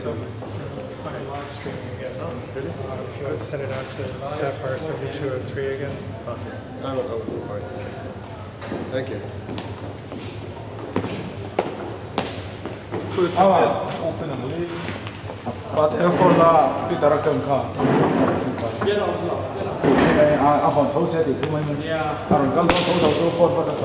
So I'm live streaming again. Oh, really? If you want to send it out to Sapphire 7203 again. Okay. I will look for it. Thank you. Awa, but air for la Peter kan kha. A hon tho se ti thu mai mai. A ron kal tho tho tho phone pa ka.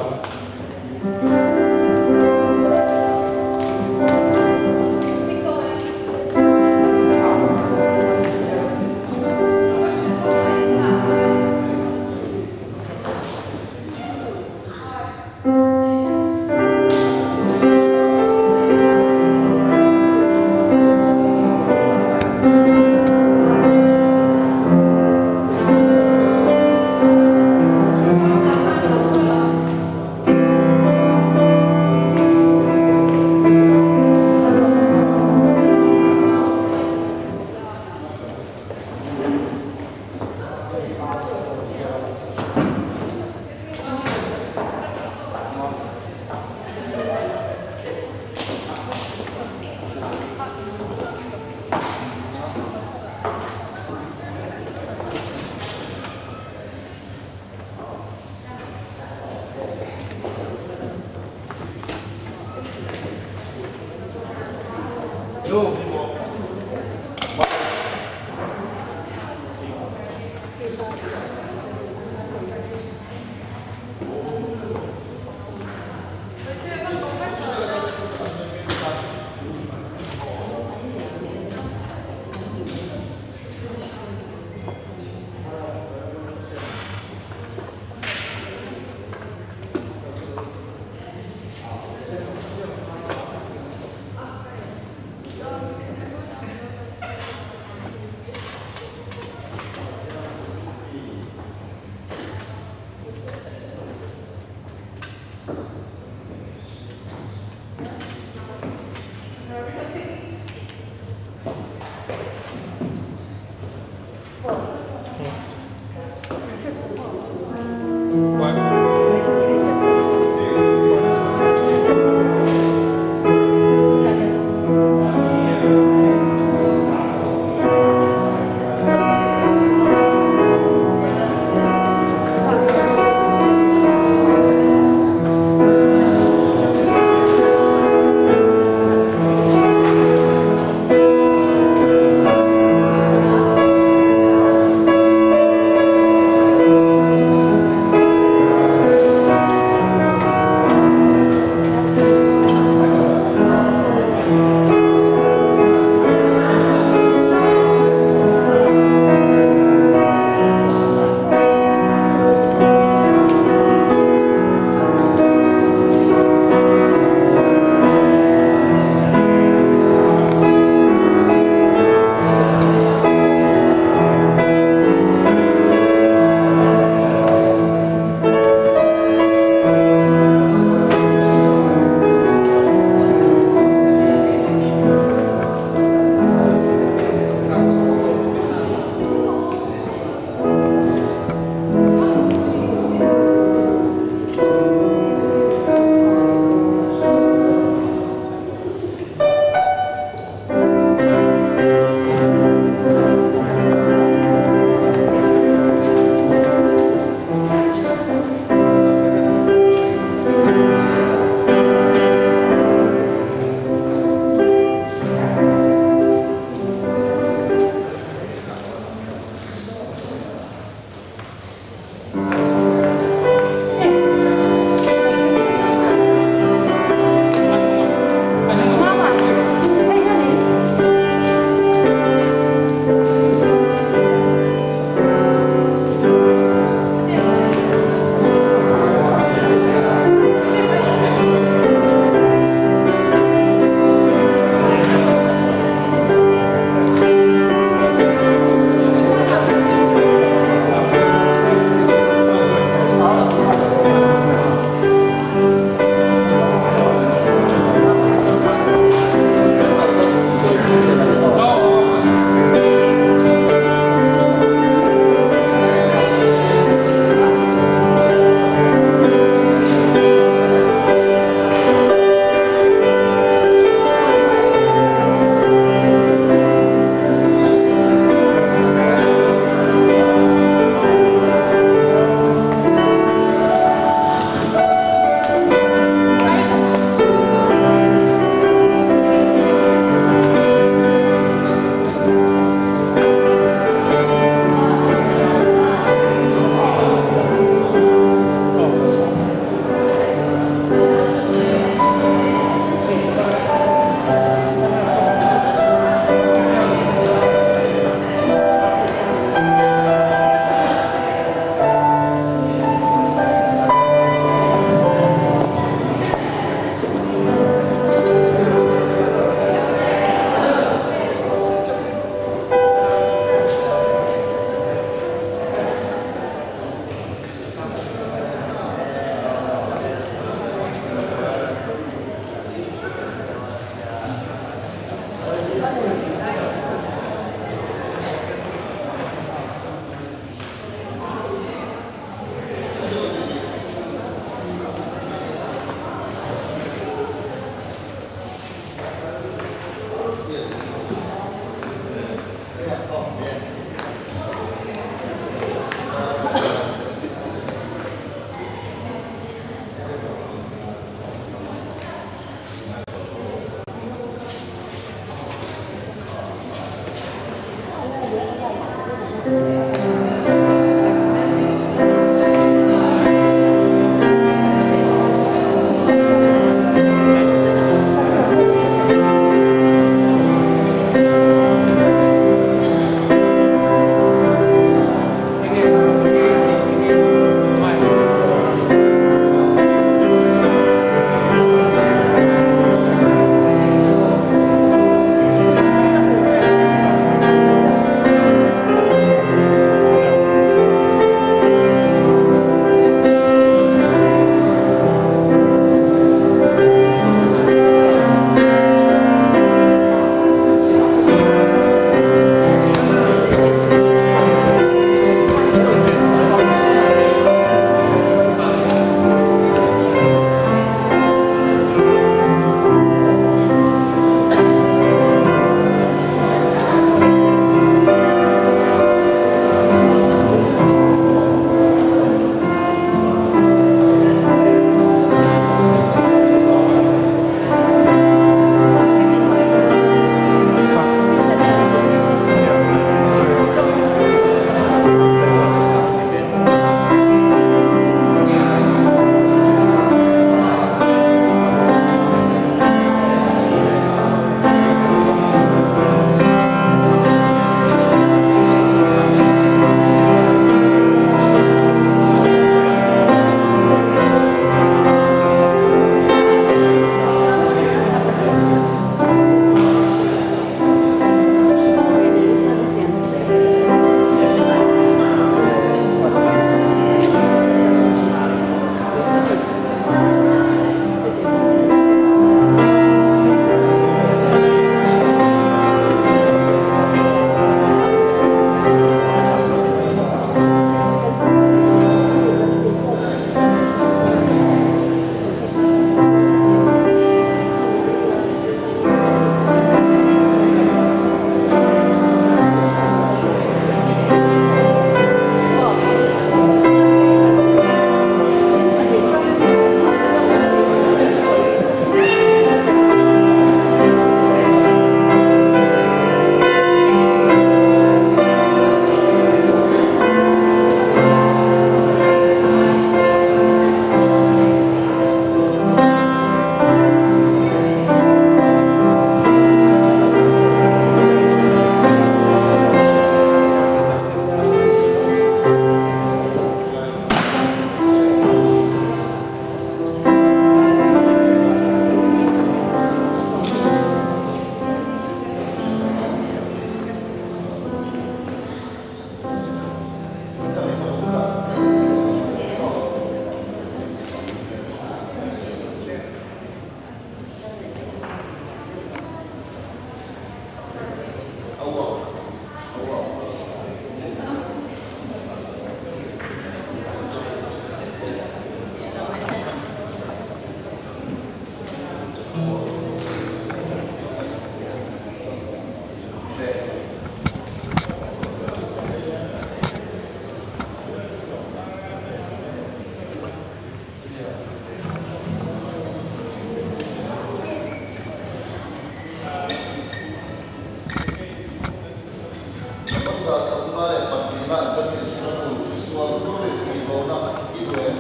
Za 52 tur sual tur i tihlohna i duh em?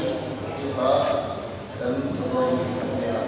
Tih hla kan sa dawn a nia.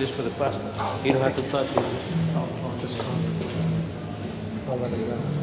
This is for the pastor. You don't have to touch it. Just I'll, I'll just call him. I'll let him know.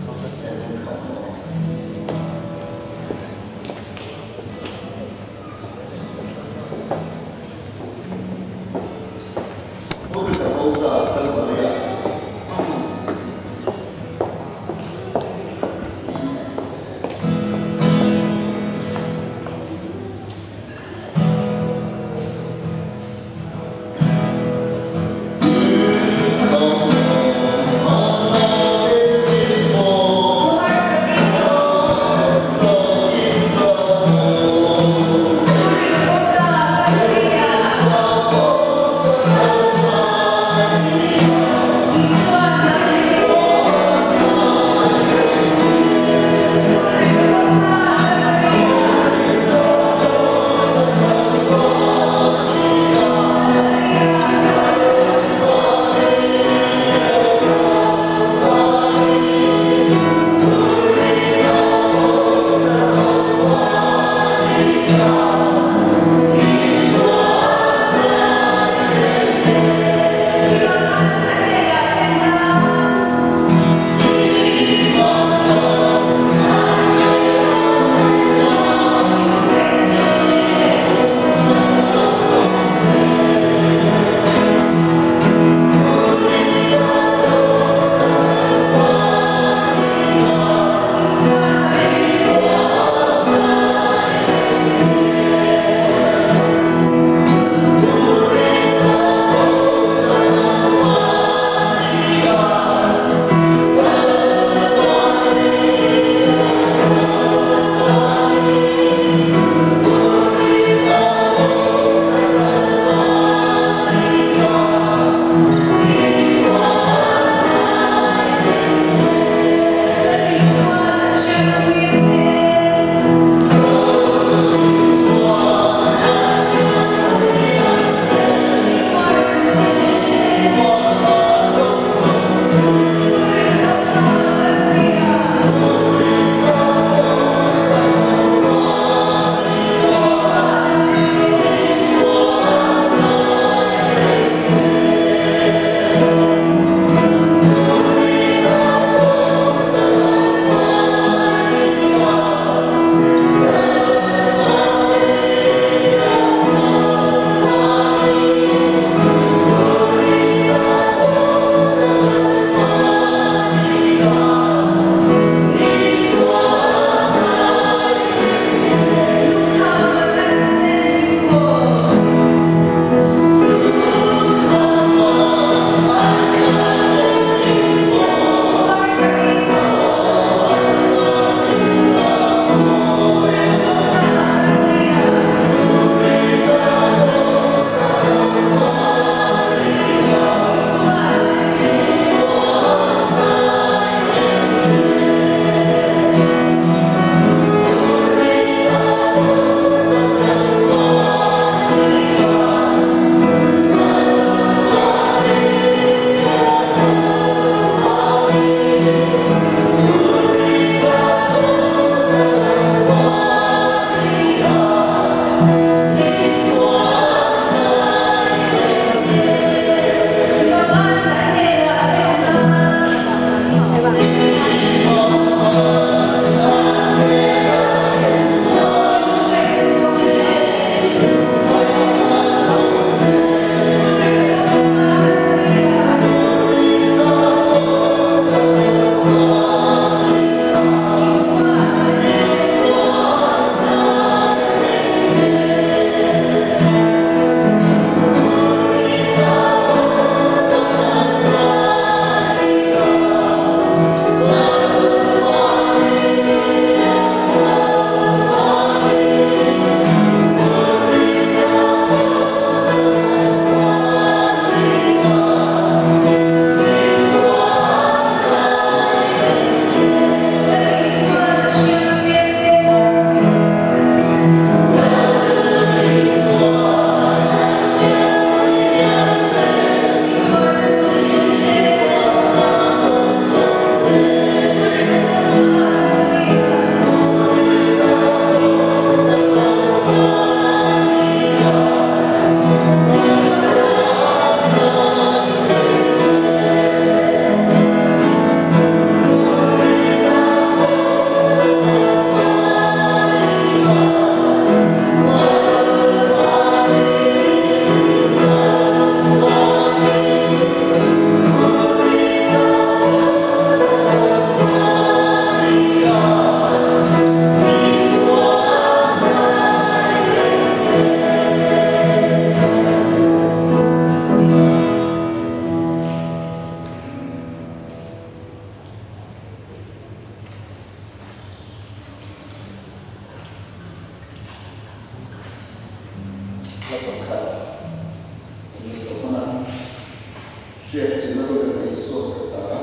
Hriatchilhna hun kan nei sawt ta a,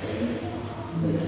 kan nei.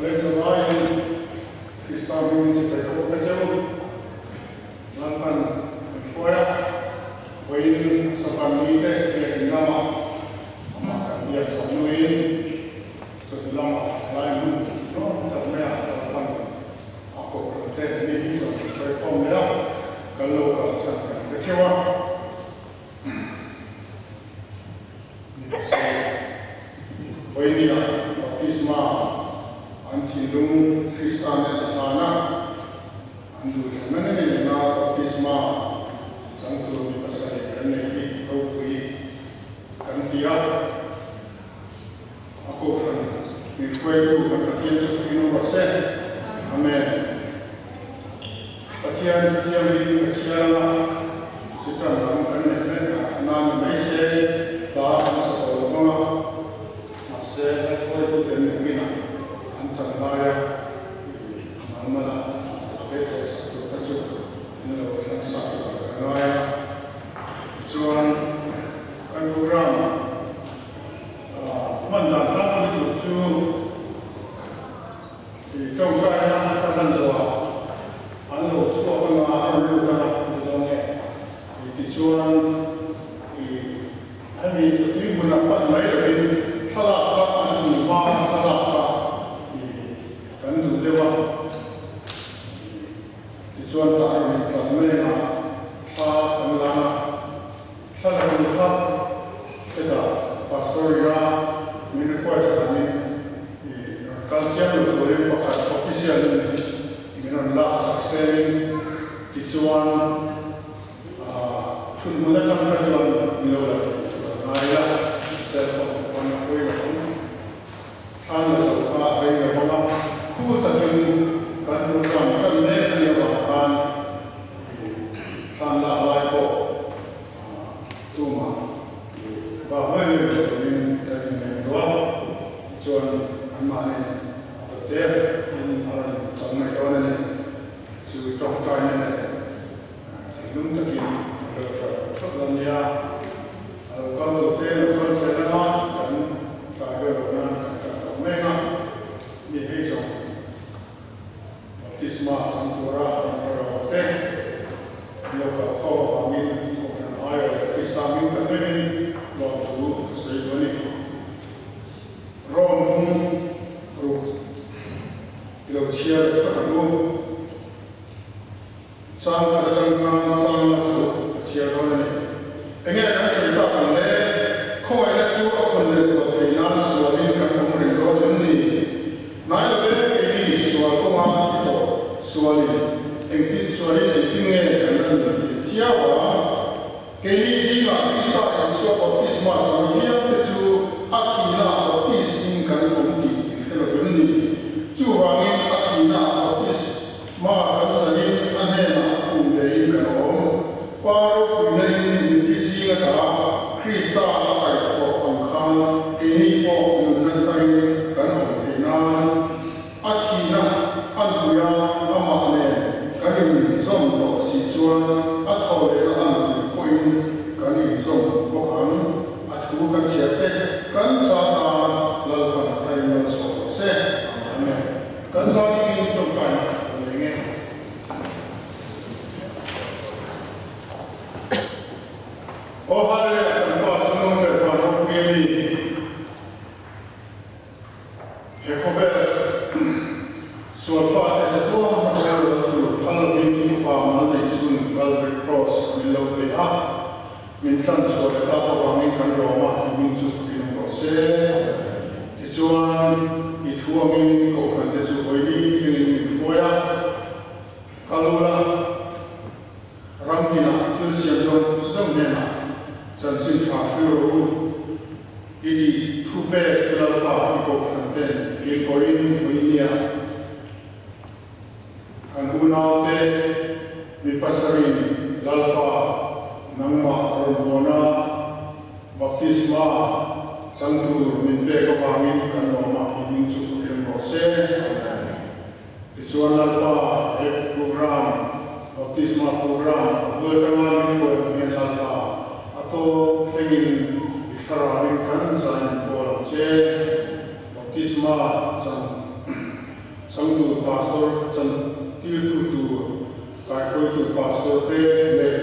Awle chawlaiin Krista hmingin chibai ka bawk a cheu. Lalpan min hruai a, vawiin Satan mite biakin lamah amah kan biak zawh hnuin chawhnu lamah thalai hmun hlawm tak maiah Lalpan a kohhran te mi hi chuan kan hruai khawm leh a, kan lo kalsan kan hre theuh a. Vawinia baptisma an thinlung Krista nen a hlan a, an duhthlanna ngei lehna baptisma chang tur mi pasarih kan nei hi ropui kan ti a. A kohhran min hruaitu kan Pathian chu fakin awm rawh se. Amen. Pathian thiangin ka chhiar anga chu tan lam kan neih mek a na ni mai se, hla an sa tawh lo vang a, mahse hla hruaitu ten nakinah an chan laia i malmala a ve tawh sak tur kha chu an lo thlan sak tur ka ngai a. Tichuan kan program Hman dan tlangpui tur chu i tawngtaina ka hlan zawhah an lo chhuak anga a rawn lut anga ni dawn e. Tichuan i hemi tui hmunah pan mai lovin thlalak kha an hmu hma a thlalak kha i kan duh deuh a. Tichuan tah a rawn intlan mai anga thla kan lan a. Thla la duh kha hetah Pastor Ira min request danin i rawn kal chiang lo turin pakhat official in min rawn lak sak selin tichuan thut hmun atang kha chuan min lo la thei tur a ngai la, cell phone te pawn a pawi lo ang. Thlan la zawh kha a rei lo vang a, khu takin kan program tan mek a nih avang khan i thlan lak lai pawh tumah i vak mai mai lo turin kan inngaih duh a, tichuan anmahni a tawte in a rawn chang mai dawn a ni. Chu tawngtaina leh thinlung takin an lo tha thawt la nia. A lo kal tawh te lo kal zel anga kan tlai vel loh nan kan kal tawh mek a, mi hei zawng baptisma an tur a an tha lo te an lo kal khawm avangin Kohhran aiawh leh Krista hming tak meuhin lawmthu a sawi duh a ni. Rom hmung ruk i lo chhiar leh phawt ang u. Chang khat atang khan chang la chu a chhiar dawn a ni. Enge kan sawi tak ang le? Khawngaihna chu a phun leh zual thei nan sualin kan awm reng dawn em ni? Hnai lo ve, keini sual kawnga thi tawh sualin engtin sualin engtin nge kan la nun thei chiau a? Keini zingah Krista Isua baptisma chang vialte chu a thihna ah baptis in kan awm tih in hre lo vem ni? Chuvangin a thihna ah baptis ma kan chanin a hnenah kum ve in kan awm. Pa ropuina in mitthi zing ata Krista a kaihthawh ang khan keini pawh nunna tharin kan awm theih nan A thihna anpuia amah nen kan inzawm tawh si chuan a thaw lehna anpui pawhin kan inzawm bawk ang. A thu kan chhiar te kan za tan Lalpan a inmalsawm rawh se. Amen. Kan za dingin tawngtaina kan nei nge. Aw Hallelujah kan Pa chu nung leh van ropui a mi. He khawvel sual fate chatuan hmang lo tur phal lovin fapa mal neih chhun Calvary Cross min lo pe a, min tlan chhuah leh tak avangin kan lawm a, i hming chu fakin awm rawh se. Tichuan, i thu angin kohhrante chu vawi thlengin min hruai a, kal ula, ram tinah thil siam zawng zawng hnenah chanchin tha hrilh rawh u. I tih thu pek chu Lalpa i kohhran ten kei pawhin ui nia. Kan unaute mi pasarin Lalpa nangmah rawn vuana baptisma chang tur min pek avangin kan lawm a, i hming chu fakin rawh se. Tichuan Lalpa he program, baptisma program a hnuai atanga min hruai ang hian Lalpa a tawp thlengin i thlarauin kan zai min pawl ang che. Baptisma chan chang tur pastor chan tirtu tur kaihruaitu pastor te leh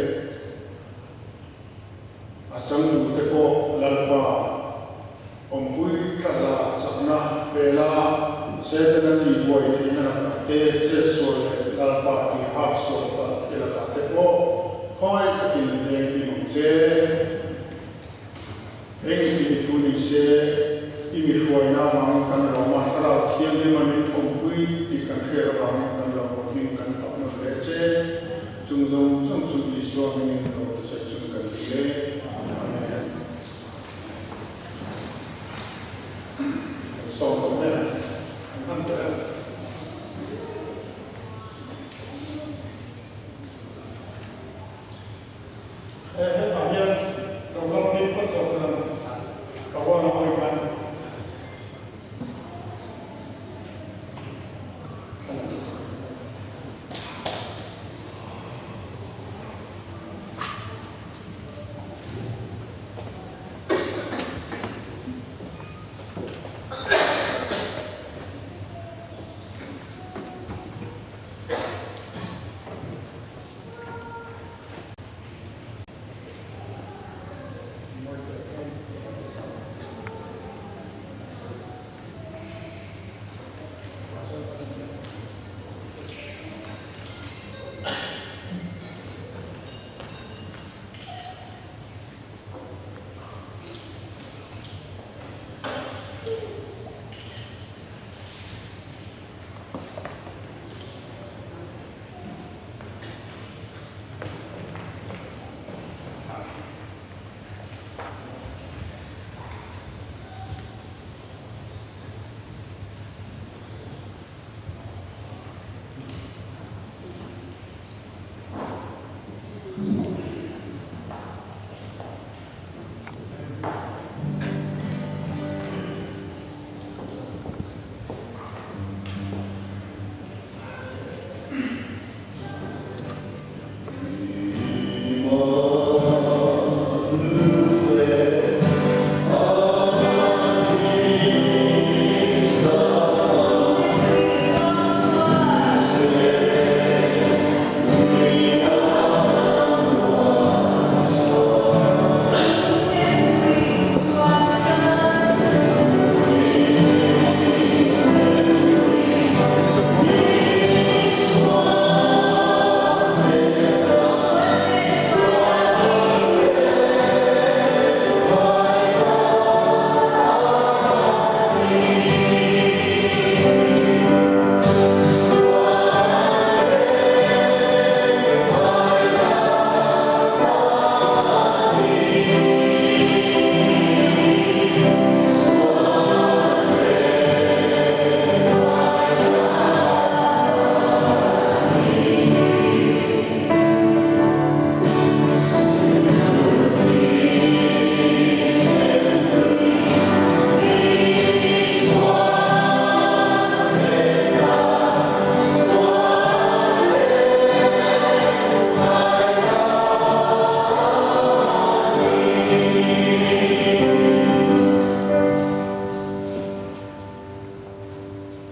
A changtute pawh Lalpa awmpui tlatla chakna pela Setana tihbuai theihna lakah te, chetsual leh Lalpa tihhak sual palh te lakah te pawh khawngaih takin veng him ang che. Eng ti mi thu ni se i mi hruaina. Chung zawng zawng chu Isua hmingin lo ti sawi chung kan ti e. Amen. Kan sawm tawh em? Kan hman tawh em? He hetah hian lo kal phei phawt zawk nan ka huan a hawi khan.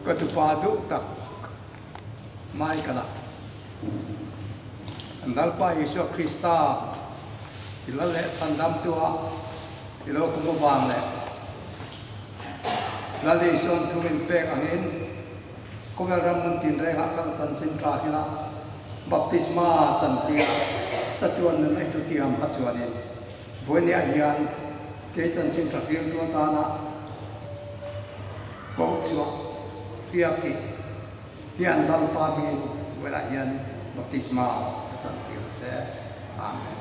Ka tupa duh tak Michael-a, Kan Lalpa Isua Krista i lal leh chhandamtua i lo kum avang leh Lal Isua'n thu min pek angin khawvel ram hmun tinrengah kal chanchin tla hila baptisma chantia chatuan nun ei chutiang hma chuanin vawinia hian kei chanchin tla hriltu atana koh chhuah hriak hi hian Lalpa hmingin vawilah hian baptisma ka chantir che. Amen.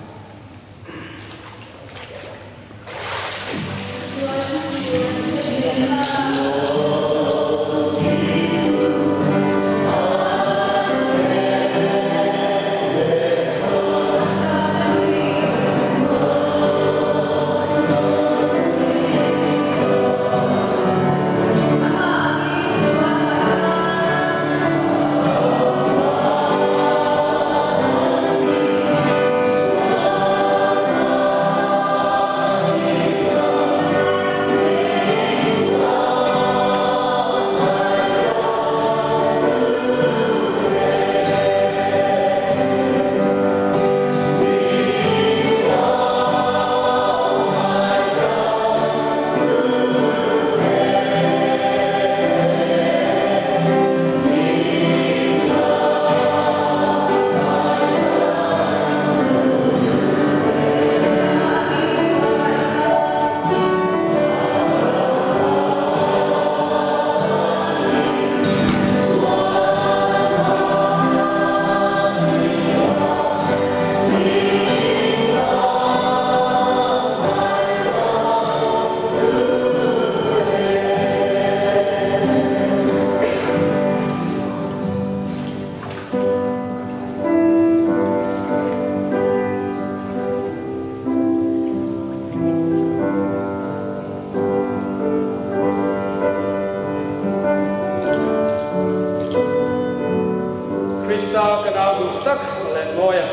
Lalnunmawia,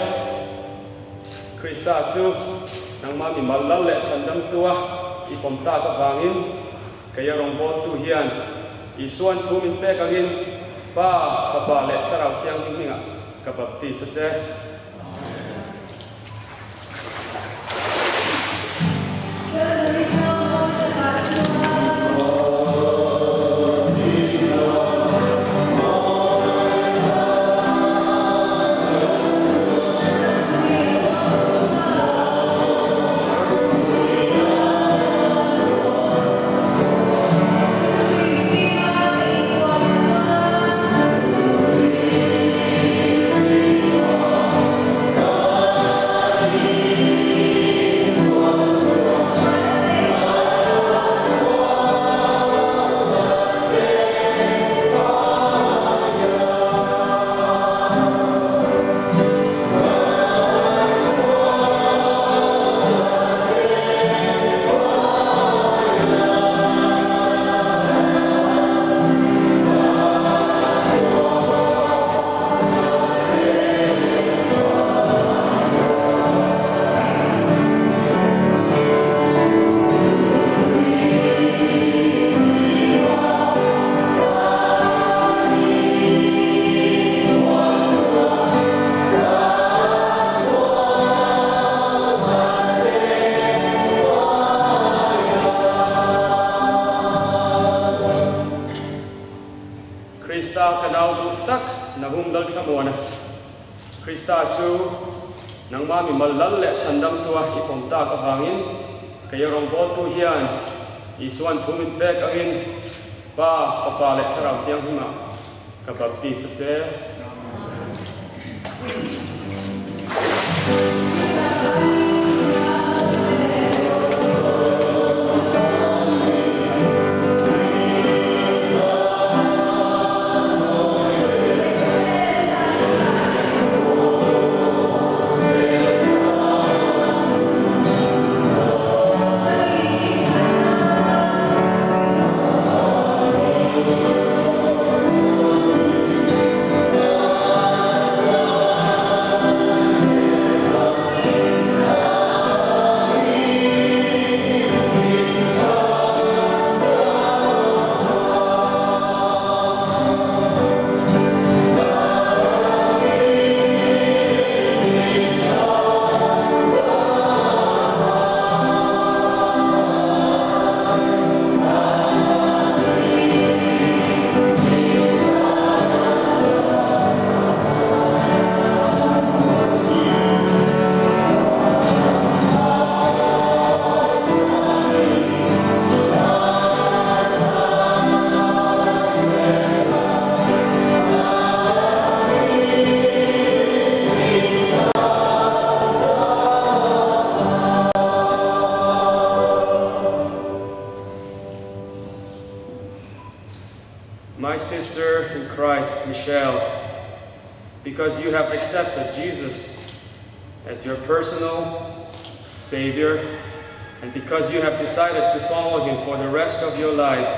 Krista chu nangmah mimal lal leh chhandamtua i pawm tak avangin keia rawngbawltu hian Isua'n thu min pek angin Pa, Fapa leh Thlarau Thianghlim hmingah ka baptis a che. Krista ka nau duh tak Nahum Lalthlamuana, Krista chu nangmah mimal lal leh chhandamtua i pawm tak avangin kei a rawngbawltu hian Isua'n thu min pek angin Pa, Fapa leh Thlarau Thianghlimah ka baptis a che. My sister in Christ, Michelle, because you have accepted Jesus as your personal Savior, and because you have decided to follow him for the rest of your life,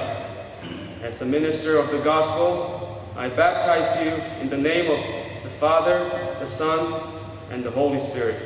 as a minister of the gospel, I baptize you in the name of the Father, the Son, and the Holy Spirit.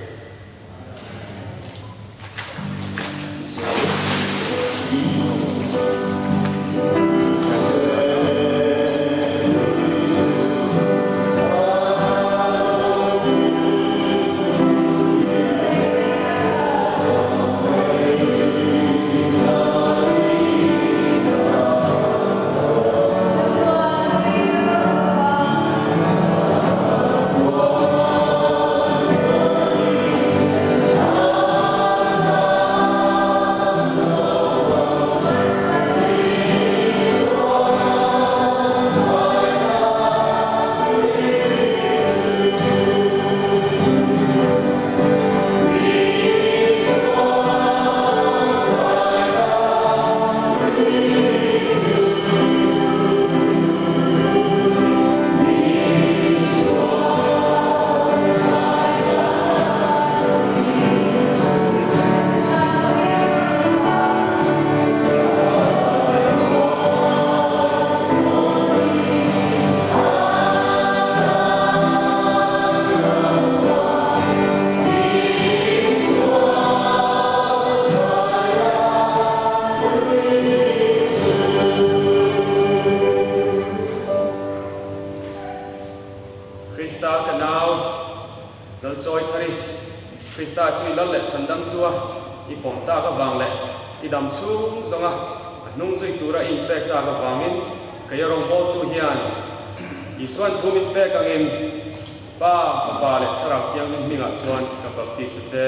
chu i lal leh chhandamtua i pawm tak avang leh i dam chhung zawnga a hnung zui tura i inpek tak avangin kei a rawngbawltu hian Isuan thu min pek angin Pa, Fapa leh Thlarau Thianghlim hmingah chuan ka baptist a che.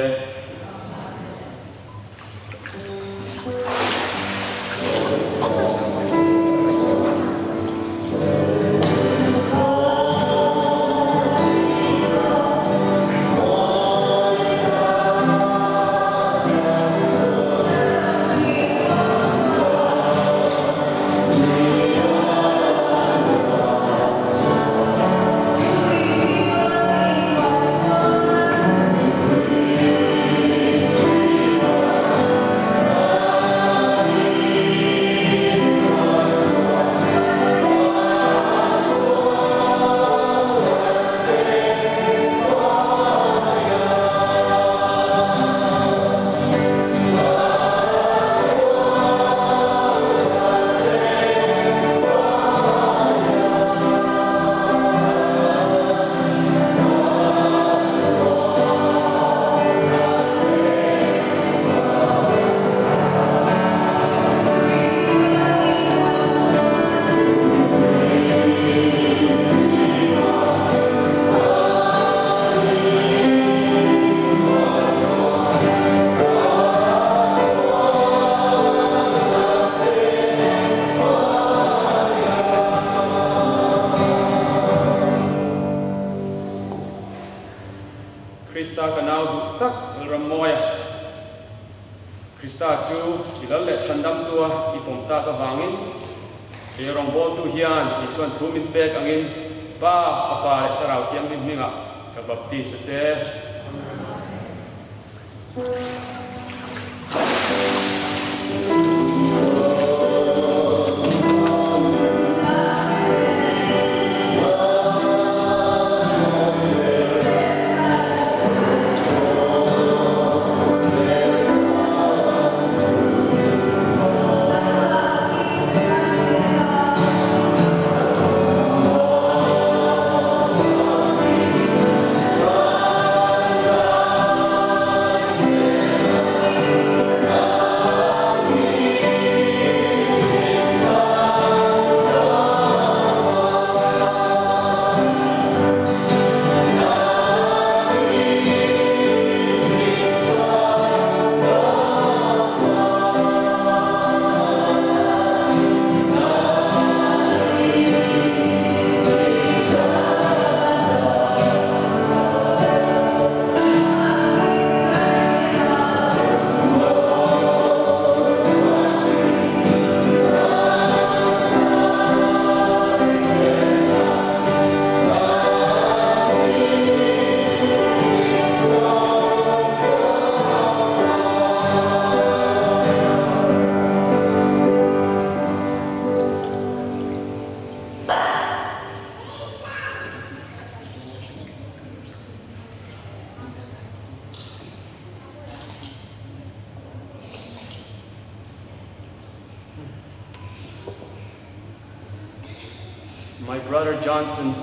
Krista ka nau duh tak Lalrammawia. Krista chu i lal leh chhandamtua i pawm tak avangin kei rawngbawltu hian Isuan thu min pek angin Pa, Fapa leh Thlarau Thianghlim hmingah ka baptist a che. My brother Johnson,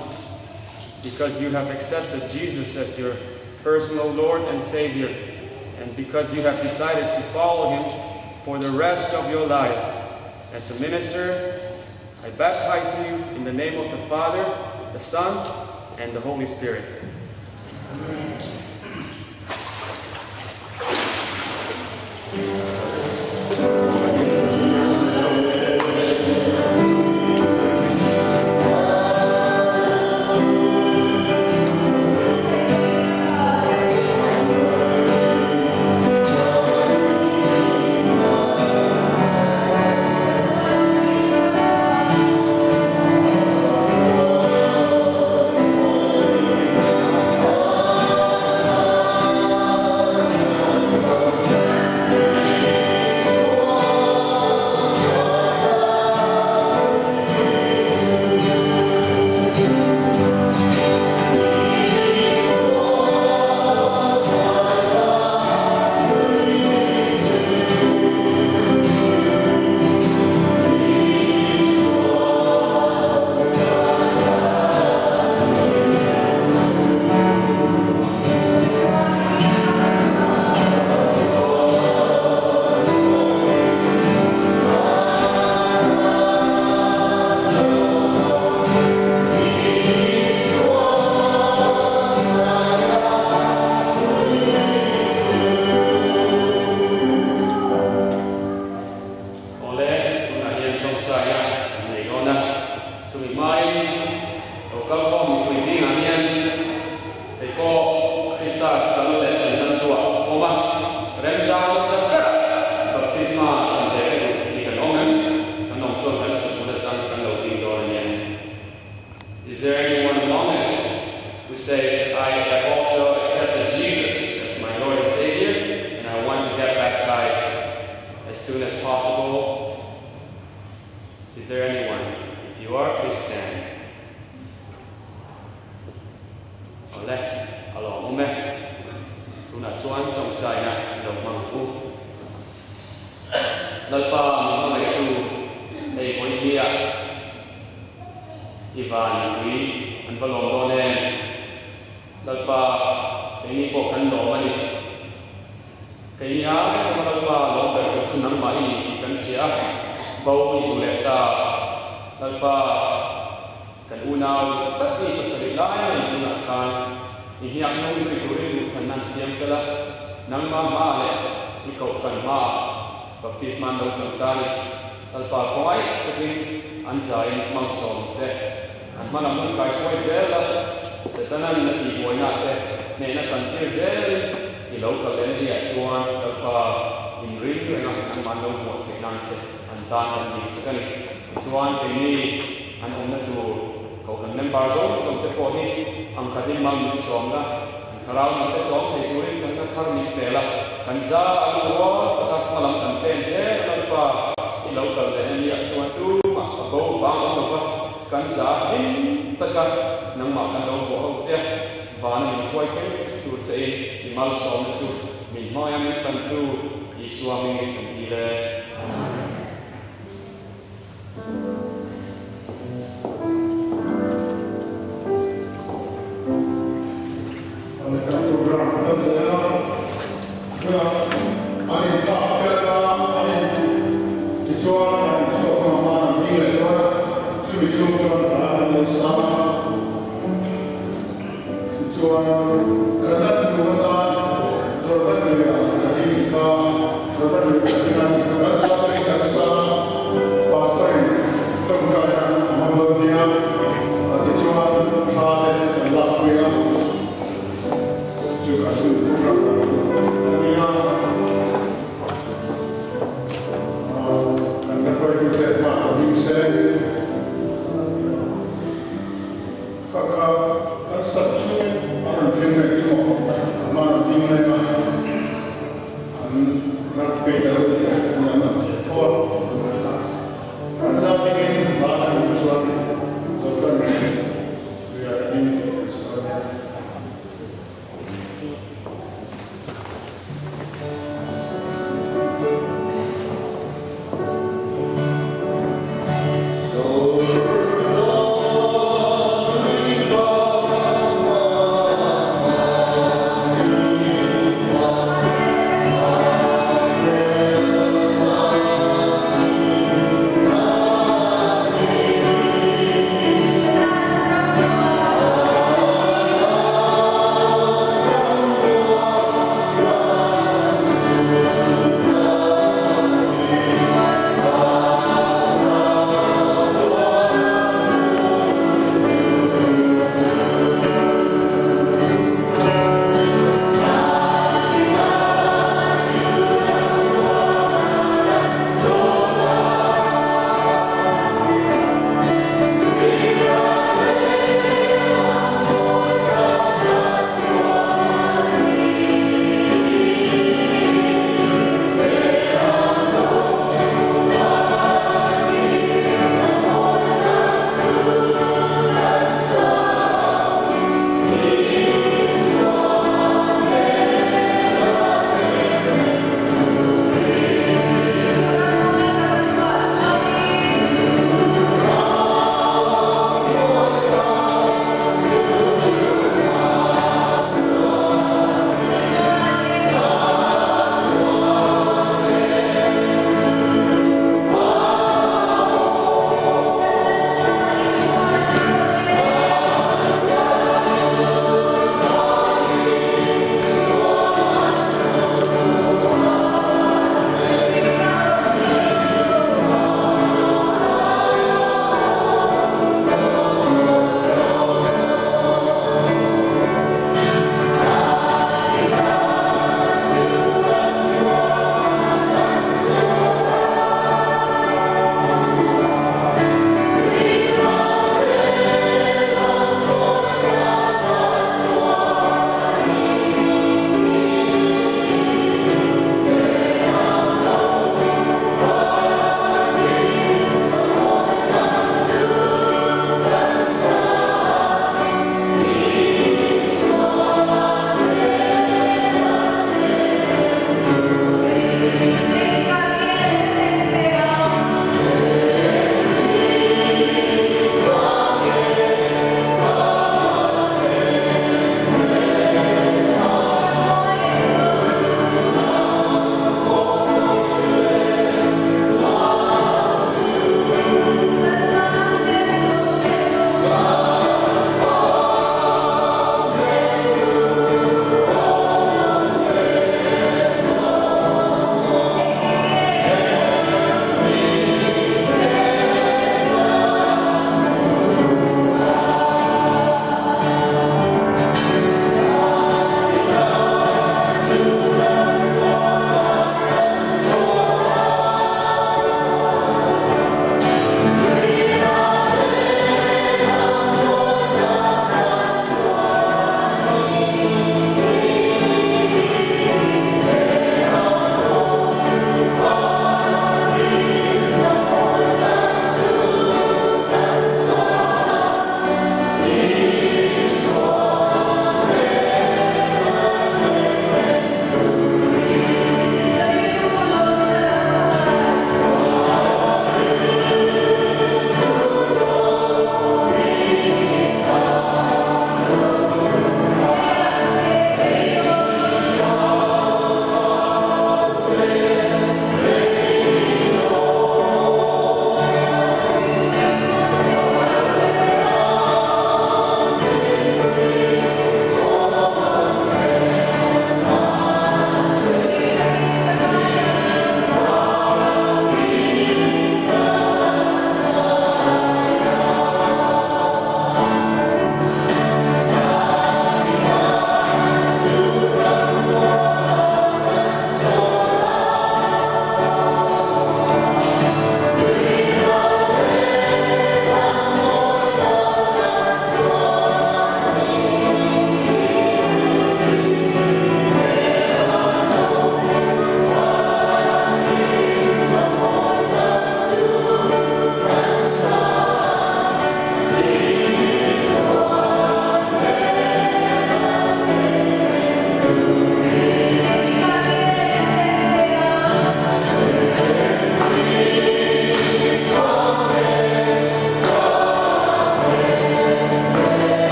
because you have accepted Jesus as your personal Lord and Savior, and because you have decided to follow him for the rest of your life, as a minister, I baptize you in the name of the Father, the Son, and the Holy Spirit. soon as possible? Is there anyone? If you are, please stand. Awle, a lawmawm e. Tunah chuan tawngtaina i lo hmang ang u. Lalpa min hmangaihtu hei vawinia i van mipui an va lawm dawn em? Lalpa, keini pawh kan lawm a ni. Keini ai chuan Lalpa lawm ber tur chu nangmah i ni tih kan hria a, bo i hmu leh ta. Lalpa, kan unau tak mi pasarih lai mai tunah khan i hniak hnung zui turin duhthlanna an siam tel a, nangmah hma leh i kohhran hma baptisma an lo chang ta a ni. Lalpa khawngaih takin an zaiin hmang sawm che. An hma lam hun kai hruai zel a, Setana'n a tihbuaina te hnehna chantir zelin i lo kal leh ni ah chuan Lalpa inring renga nangmah lo hmuah theih nan che an tan kan dik sak a ni. Tichuan keini an awmna tur Kohhran member zawng zawng te pawh hi ang khatin mal min sawmna, an thlarau nun te chawm thei turin chakna thar min pel a, kan za a lungrual taka hma lam kan pen zel a Lalpa i lo kal leh ni ah chuan tumah a bo vang awm lova. Kan za hlim taka nangmah kan lo vuah ho che a, vana min hruai thleng tur che in i malsawmna chu min hmangaih a min tlantu Isua hmingin kan ti le. Amen. Kan program kan zel a, tunah an inthlak fel a, an in tichuan an inchhuak hma hma an ding leh dawn a, chumi chhung chuan hla an lo sa a, tichuan kan lan tur atan Jordan luia ka ding kha, Jordan luia ka ding a ni, kan sa te kan sa a, Pastor in tawngtai a hmang dawn nia, tichuan thla te kan lakpui a. Chu kan hun program a ni a, kan la hruaitute hma ka hming se. Kha kha kan sat chungin a rawn thleng mai chungah a hma rawn ding mai a, an rak phei ta lo tih an an thei tho a. Kan zatingin hla kan hmuh chuan Jordan Luia ka ding tih kan sawi a nia.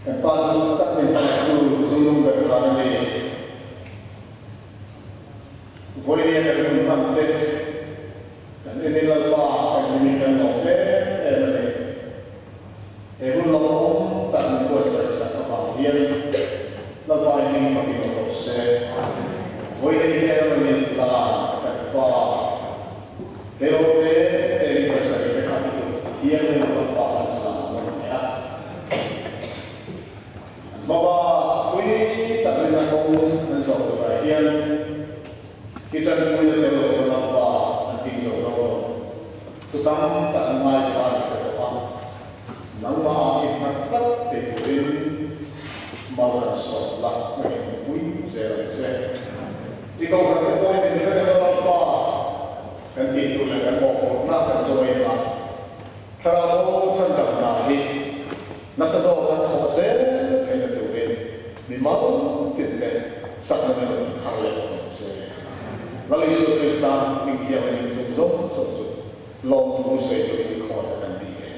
Kan Pa duh tak min hmangaihtu Zunglung ber khan a ni. Vawinia kan hun hman te kan en in Lalpa kan hlimin kan lawm em em a ni. He hun lawmawm tak min buatsaih sak avang hian Lalpa i hming fakin awm rawh se. Vawinia i hnen a rawn inhlan kan fa tleirawl te te ni pasarih te kha i kut thianghlim Lalpa kan hlan nawn leh a. Baba pui takin a kawng an zawh turah hian i tanpuina tel lo chu Lalpa an ding zo lo lo. Thu tam tak an ngaithla a ni ta tawh a, nangmah ah i hmat tlat thei turin mal han sawm la, ngaihtuah pui zel ang che. I kohhran te pawhin min hre reng a Lalpa kan tih tur leh kan mawhphurhna kan chawi a. Thlarau ho chhandam hna hi nasa zawk an thawh zel theihna turin mi mal tin te sakna min rawn thar leh ang che. Lal Isua Krista hming thianghlim in chung zawng zawng chu lawmthu sawi chu i khawn a kan ti e.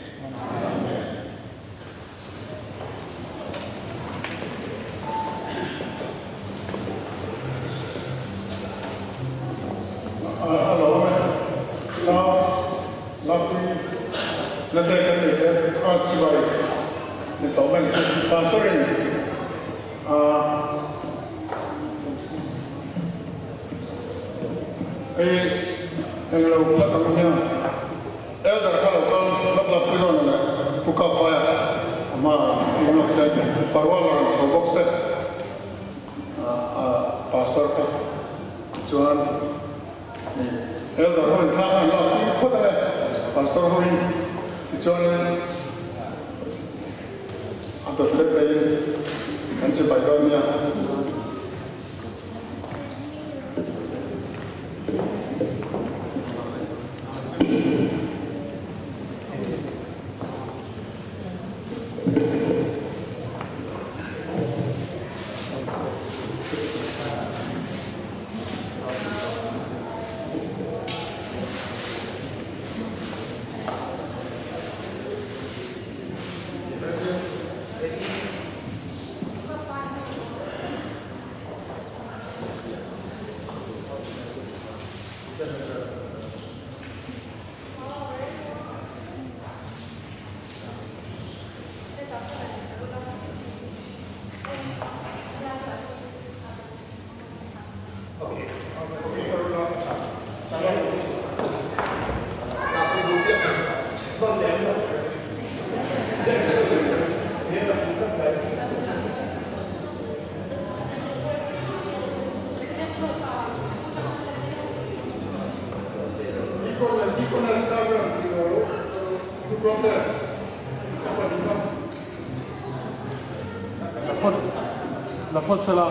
Amen. A lo awm e. La Lapui na te kan nei te a chibai ni tawh mai chu pastor in a hei englo khat ang hian Elder kha lo kal lap lap pui zawn leh Pu Kapfaia a hma in lawk se, Parwal a rawn chho bawk se a Pastor kha chuan Elder ho in thla kha an lak pui phawt ang e Pastor ho in tichuan a dawt leh peiin kan chibai dawn nia. La phawt sela.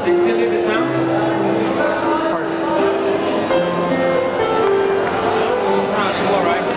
They still need the sound? Not anymore, right?